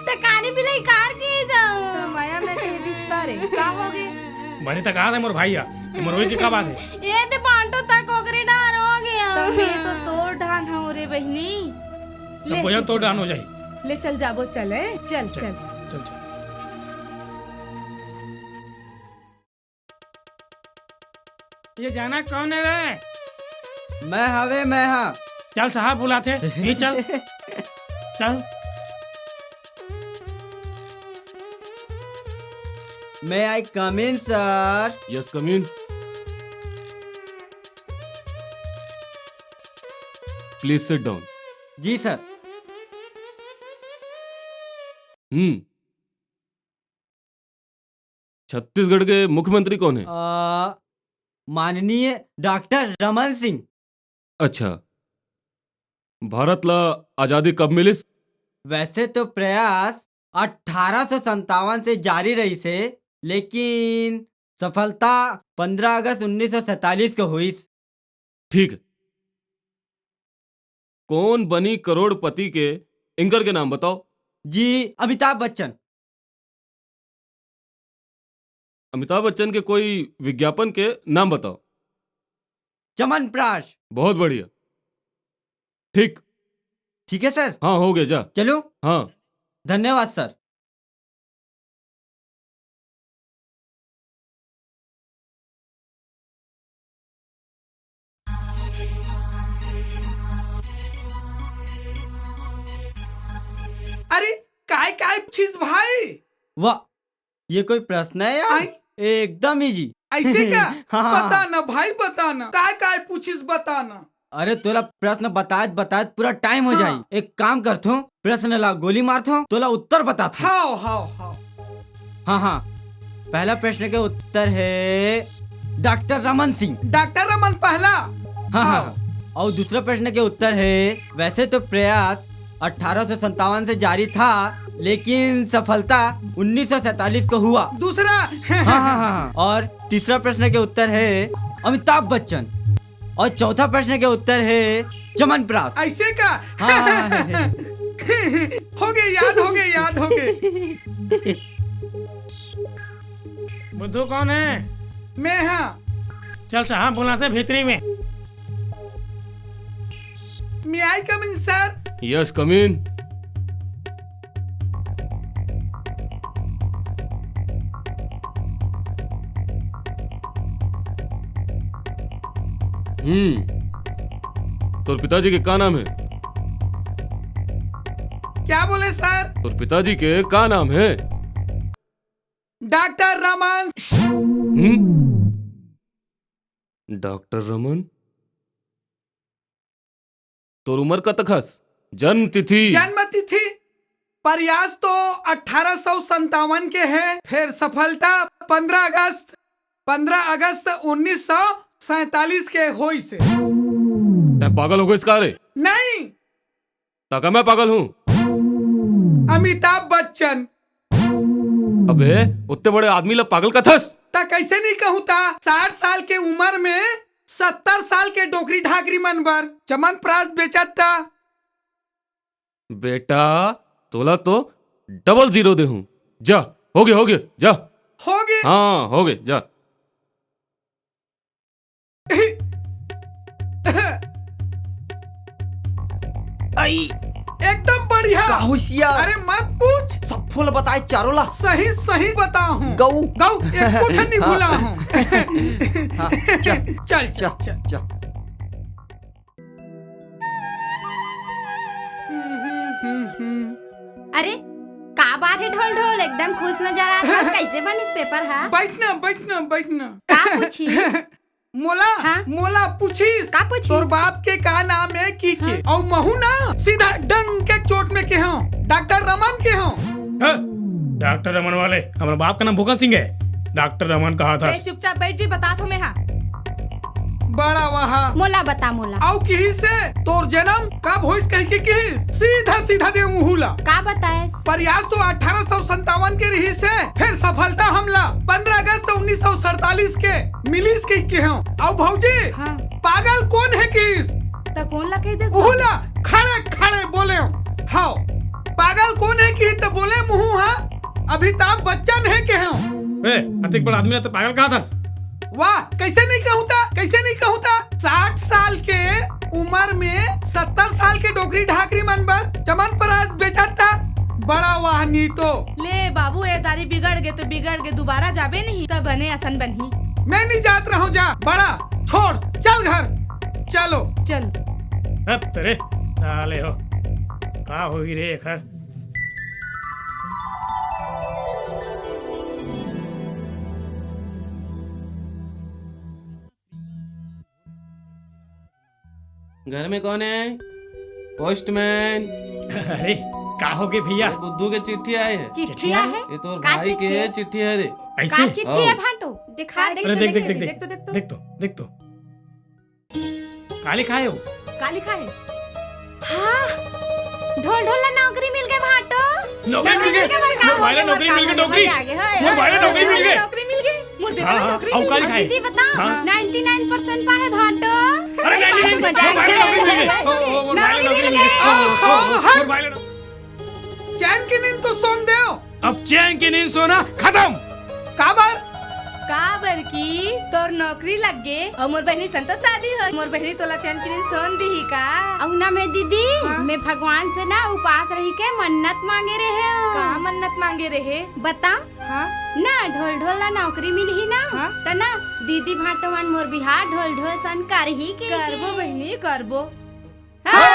त कारी बिलई कार के जाऊं? त मया में के रिश्ता रे, का होगे? बने त कहा था मोर भाई हा, मोर रोई के का बात हे? ये ते पांटो तक ओकरे डार हो गया। त मैं तो तोर डार हूँ रे बहिनी। ले, चल, बोझा चल, तोर डार हो जाई। ले चल जाबो, चल, ए? चल, चल, चल। चल, चल। ये जाना कौन है रे? मैं हवे, मैं हा। चल साहब बुलाथे, ये चल। चल। May I come in, sir? Yes, come in. Please sit down. जी, सर। हम्म। छत्तीसगढ़ के मुख्यमंत्री कौन है? अ, माननीय डॉक्टर रमन सिंह। अच्छा, भारत ला आजादी कब मिलिस? वैसे तो प्रयास अठारह सौ संतावन से जारी रहिस हे, लेकिन सफलता पंद्रह अगस्त उन्नीस सौ सैंतालीस के होइस। ठीक है। कौन बनी करोड़पति के एंकर के नाम बताओ। जी, अमिताभ बच्चन। अमिताभ बच्चन के कोई विज्ञापन के नाम बताओ। च्यवनप्राश। बहुत बढ़िया। ठीक। ठीक है सर। हाँ, हो गया, जा। चलूं? हाँ। धन्यवाद सर। अरे, काय काय पूछिस भाई? वाह, ये कोई प्रश्न है यार? आय? एकदम easy। ऐसे का? हाँ, हाँ, बता हाँ। ना भाई, बता ना, काय काय पूछिस, बता ना। अरे, तोला प्रश्न बतात बतात पूरा टाइम हो हाँ। जाही। एक काम करथों, प्रश्न ला गोली मारथों, तोला उत्तर बताथों। हाव, हाव, हाव। हाँ, हाँ। पहला प्रश्न के उत्तर है डॉक्टर रमन सिंह। डॉक्टर रमन पहला? हाँ, हाँ। हाव। अउ दूसरा प्रश्न के उत्तर है, वैसे तो प्रयास अठारह सौ संतावन से जारी था, लेकिन सफलता उन्नीस सौ सैंतालीस को हुआ। दूसरा? हाँ, हाँ, हाँ, हाँ। और तीसरा प्रश्न के उत्तर है अमिताभ बच्चन। और चौथा प्रश्न के उत्तर है च्यवनप्राश। ऐसे का? हाँ, हाँ, हाँ, हाँ। हो गए, याद हो गए, याद हो गए। बुद्धू कौन है? मैं हाँ। चल साहब बुलाथे भीतरी में। May I come in, sir? Yes, come in. हम्म, तोर पिताजी के का नाम है? क्या बोले सर? तोर पिताजी के का नाम है? डॉक्टर रमन। हम्म? डॉक्टर रमन? तोर उमर कतक हस? जन्म तिथि? जन्म तिथि प्रयास तो अठारह सौ संतावन के है, फिर सफलता पन्द्रह अगस्त, पन्द्रह अगस्त उन्नीस सौ सैंतालीस के होइस हे। तैं पागल हो गइस का रे? नहीं। त का मैं पागल हूँ? अमिताभ बच्चन। अबे, उत्ते बड़े आदमी ला पागल कथस? त कैसे नहीं कहूँ त? साठ साल के उमर में सत्तर साल के डोकरी ढाकरी मन बर च्यवनप्राश बेचत त। बेटा, तोला तो double zero देहूँ। जा, हो गया, हो गया, जा। हो गया। हाँ, हो गया, जा। आई। एकदम बढ़िया। का होइस यार? अरे मत पूछ। सब फूल बताए चारों ला। सही सही बताहूँ। गऊ। गऊ, एको ठन नहीं हाँ। भुलाहूँ। हाँ, चल, चल, चल, चल, चल। चल। अरे, का बात हे ढोल ढोल, एकदम खुश नजर आत हस, कइसे बनिस पेपर हा? बइठ ना, बइठ ना, बइठ ना। का पूछिस? मोला, हाँ? मोला पूछिस, का पूछिस? तोर बाप के का नाम हे कहिके? हाँ? अउ महूँ ना सीधा डंक के चोट में केहेंव, डॉक्टर रमन केहेंव। हाँ? डॉक्टर रमन वाले, हमर बाप के नाम भूखन सिंह हे, डॉक्टर रमन कहत हस। चुपचाप बइठ जी, बतात हों मैं हा। बड़ा वाह। मोला बता, मोला। अउ किहिस हे, तोर जनम कब होइस कहिके किहिस? सीधा सीधा दे मुहूँ ला। का बताएस? प्रयास तो अठारह सौ संतावन के रिहिस हे, फेर सफलता हमला पंद्रह अगस्त उन्नीस सौ सैंतालीस के मिलिस कहिके केहेंव। अउ भौजी, हाँ। पागल कोन हे किहिस? त कोन ला कहि देस? उहू ला खड़े खड़े बोलेंव। हव, पागल कोन हे किहिस त बोलेंव मुहूँ हा, अमिताभ बच्चन हे केहेंव। ए, अतेक बड़ आदमी ला त पागल कहत हस? वाह, कइसे नइ कहूँ त, कइसे नइ कहूँ त? साठ साल के उमर में सत्तर साल के डोकरी ढाकरी मन बर चमनपरास बेचत ता। बड़ा वाह नी तो। ले बाबू, ए दारी बिगड़ गे तो बिगड़ गे, दुबारा जाबे नहीं, त बने असन बनही। मैं नइ जात रहूँ, जा, बड़ा, छोड़, चल घर, चलो। चल। हत तेरे, साले हो, का होही रे एखर? घर में कौन है? पोस्टमैन। अरे, का होगे भैया? ये बुद्धू के चिट्ठी आए हे। चिट्ठी चिट्ठी आए आए? हे? ये तोर का भाई चिट्ठी के हे? चिट्ठी हे रे। का ऐसे? चिट्ठी हे हाँ। भांटो? दिखा, अरे, देख, देख, देख, देख, देख, देख तो, देख तो। देख तो, देख तो। का लिखाय हे वो? का लिखाय हे? हाँ, ढोल ढोल ला नौकरी मिल गे भांटो। नौकरी मिल गे? नौकरी मिल गे, बड़का मोर भाई ला हो गे, नौकरी बड़का मिल गे, हो गे, नौकरी। मजा आ गे, होय। मोर भाई ला नौकरी मिल गे। नौकरी मिल गे। मोर बेटा हाँ, ला हाँ, नौकरी अउ मिल का गे। लिखाय हे? दीदी बताओ, हाँ। नाइंटी नाइन परसेंट पाए हे भांटो। अरे, नाइंटी नाइन, मजा आ मोर भाई ला गे। नौकरी मिल गे। ओ, ओ, मोर भाई ला नौकरी मिल गे। ओ, ओ, ओ, मोर भाई ला। चैन के नींद तो सोन देव। अब चैन के नींद सोना खतम। काबर? काबर कि तोर नौकरी लग गे अउ मोर बहिनी सन तो शादी हो। मोर बहिनी तोला चैन के नींद सोन दिही का? अउ ना मैं दीदी, हाँ? मैं भगवान से ना उपास रहिके मन्नत मांगे रहेंव। का मन्नत मांगे रहे? बता। हाँ? ना ढोल ढोल ला नौकरी मिलही ना, हाँ? त ना दीदी भांटो मन मोर बिहाव ढोल ढोल सन करही के करबो के। बहिनी, करबो। हाँ,